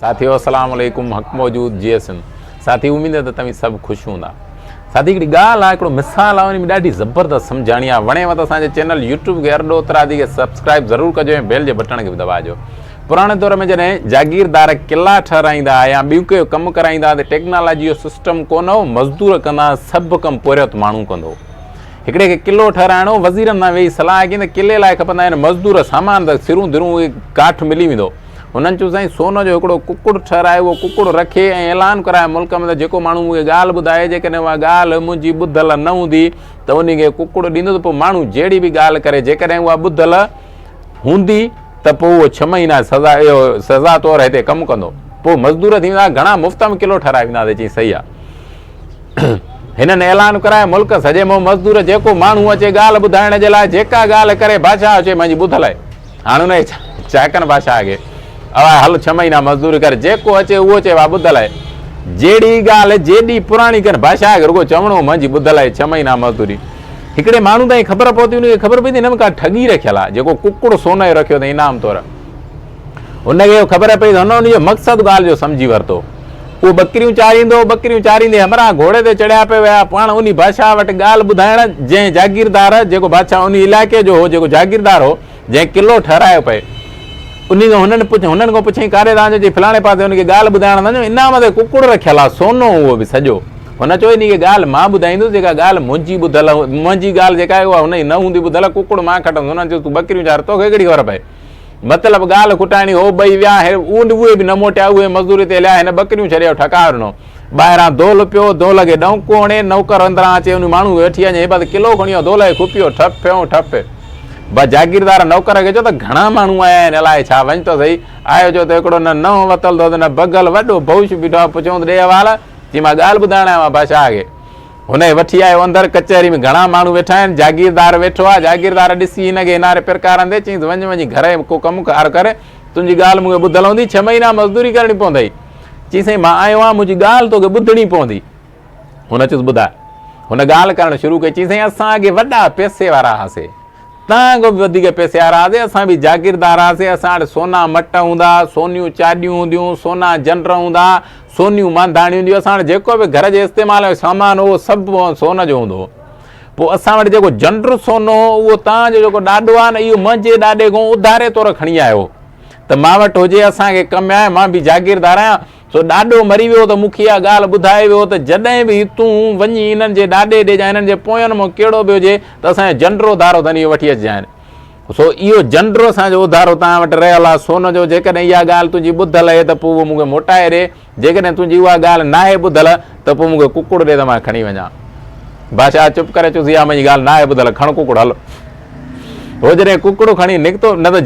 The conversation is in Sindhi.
ساٿيو السلام عليڪم حق موجود جي سنڌ ساٿي اميد ته توهين سڀ خوش هوندا ساٿي هڪڙي ڳالهه آهي هڪڙو مثال آهي ان ۾ ڏاڍي زبردست سمجهاڻي آهي وڻيو ته اسان جي چينل يوٽيوب کي ارڏو اترادي کي سبسڪرائب ضرور ڪجو ۽ بيل جي بٽڻ کي به دٻائجو پراڻي دور ۾ جڏهن جاگيردار قلعا ٺهرائيندا ها يا ٻيون ڪيو ڪم ڪرائيندا ته ٽيڪنالاجي جو سسٽم ڪونه هو مزدور ڪندا سڀ ڪم پورهيت ماڻهو ڪندو هڪڙي کي قلعو ٺهرائڻو هو وزيرن سان ويهي صلاح ڪئي ته قلعي لاء کپندا آهن مزدور سامان ته سرون درون اهي ڪاٺ ملي ويندو هنن چيو سائين سون جو هڪڙو ڪڪڙ ٺهرائي اهو ڪڪڙ رکي ۽ اعلان ڪرائي ملڪ ۾ ته جيڪو ماڻهو مون کي ڳالهه ٻڌائي جيڪڏهن اها ڳالهه منهنجي ٻڌل نه هوندي ته انهي کي ڪڪڙ ڏيندس پوء ماڻهو جهڙي به ڳالهه ڪري جيڪڏهن اها ٻڌل هوندي ته پوء اهو ڇهه مهينا سزا اهو سزا طور هتي ڪم ڪندو پوء مزدور ٿي ويندا گهڻا مفت ۾ قلعو ٺهرائي وينداسين چيائين صحيح آهي هنن اعلان ڪرايو ملڪ سڄي مان مزدور جيڪو ماڻهو اچي ڳالهه ٻڌائڻ جي لاء جيڪا ڳالهه ڪري بادشاهه چئي منهنجي ٻڌل آهي هاڻ ان کي ڇا ڪن بادشاهه کي اوا هل ڇهه مهينا مزدوري ڪر جيڪو اچي اهو چئي وا ٻڌل آهي جهڙي ڳالهه جيڏي پراڻي ڪن بادشاهه کي رڳو چوڻو منهنجي ٻڌل آهي ڇهه مهينا مزدوري هڪڙي ماڻهو تائين خبر پهتي ان کي خبر پئي ته هن ۾ ڪا ٺڳي رکيل آهي جيڪو ڪڪڙ سون جو رکيو اٿئي انعام طور هن کي اهو خبر پئي ته هن ان جو مقصد ڳالهه جو سمجهي ورتو. اهو ٻڪريون چاريندو هو، ٻڪريون چاريندي همراهه گهوڙي تي چڙهيا پئي ويا. پاڻ انهي بادشاهه وٽ ڳالهه ٻڌائڻ، جنهن جاگيردار، جيڪو بادشاهه انهي علائقي جو هو، جيڪو جاگيردار هو، جنهن قلعو ٺهرايو پئي، انهي کان هنن پڇ هنن کان پڇيائين ڪاڏي ٿا وڃو؟ چي فلاڻي پاسي هن کي ڳالهه ٻڌائڻ ٿا وڃون، انعام تي ڪڪڙ رکيل آهي، سونو اهو به سڄو. هن چيو انهي کي ڳالهه مان ٻڌائيندس، جيڪا ڳالهه منهنجي ٻڌل منهنجي ڳالهه جيڪا آهي اها هن جي نه هوندي ٻڌل، ڪڪڙ مان کٽندس. هنن چيس تون ٻڪريون چار، توکي ڪهڙي خبر پئي؟ مطلب ڳالهه کٽائڻي هو ٻئي ويا هي اهي به نه موٽيا اهي مزدوري تي هليا هن ٻڪريون ڇڏي ٺڪاء ڏنو ٻاهران دول پيو دول کي ڏونڪو هڻي نوڪر اندران اچي ان ماڻهو کي وٺي وڃي هي بس قلعو کڻي آيو دول کي کپيو ٺپ ۽ ٺپ بس جاگيردار نوڪر کي چيو ته گهڻا ماڻهو آيا آهن الائي ڇا وڃ ته سهي آيو چيو ته هڪڙو نه نئون وتل اٿس نه بغل وڏو بهوش بيٺو آهي پڇيائون ته ڏي احوال چي مان ڳالهه ٻڌائڻ آيو آهيان بادشاهه کي هن کي وٺي آيو اندر ڪچهري ۾ گهڻا ماڻهو ويٺا آهن، جاگيردار ويٺو آهي، جاگيردار ڏسي هن کي هناري پرڪارندي چيائينس وڃ وڃي گهر ۽ ڪو ڪم ڪار ڪر، تنهنجي ڳالهه مون کي ٻڌل هوندي، ڇهه مهينا مزدوري ڪرڻي پوندئي. چيائين سائين مان آيو آهيان، منهنجي ڳالهه توکي ٻڌڻي پوندي. هن چيس ٻڌاء. هن ڳالهه ڪرڻ شروع ڪئي، چيائين سائين اسان اڳي وڏا پئسي وارا هئاسي، تان کان به وڌيڪ پئسي وارا هئاسي، اسان به جاگيردار هئاسي، اسان وٽ سونا مٽ هوندا، سونيون چاڏيون هونديون، سونا جنڊ هوندا، سونيون مانڌاڻيون هونديون، اسان وٽ جيڪو به گهر جي استعمال جو سامان هو اهو سڀ سون جو هوندو هو. پوء اسان وٽ جيڪو جنڊ سون هو اهو تان جو جيڪو ڏاڏو آهي نه اهو منهنجي ڏاڏي کان اڌاري طور کڻي آيو هو ته مان وٽ هجي اسان کي ڪم آهي مان به جاگيردار آهيان سو ڏاڏو مري ويو ته مون کي اها ڳالهه ٻڌائي ويو ته جڏهن به تون وڃي انهن جي ڏاڏي ڏي يا انهن جي پوين مان ڪهڙو به هجي ته اسان جو جنڊ اڌارو اٿن اهو وٺي اچجانء. سو اهو جنڊ اسان جو اڌارو توهان وٽ رهيل آهي سون جو، جيڪڏهن اها ڳالهه تنهنجي ٻڌل اهي ته پوء اهو مون کي موٽائي ڏي، جيڪڏهن تنهنجي اها ڳالهه ناهي ٻڌل ته پوء مون کي ڪڪڙ ڏي ته مان کڻي وڃان. بادشاهه چپ ڪري چيس اها منهنجي ڳالهه ناهي ٻڌل، کڻ ڪڪڙ هل. هو جڏهن ڪڪڙ کڻي نڪتو نه ته.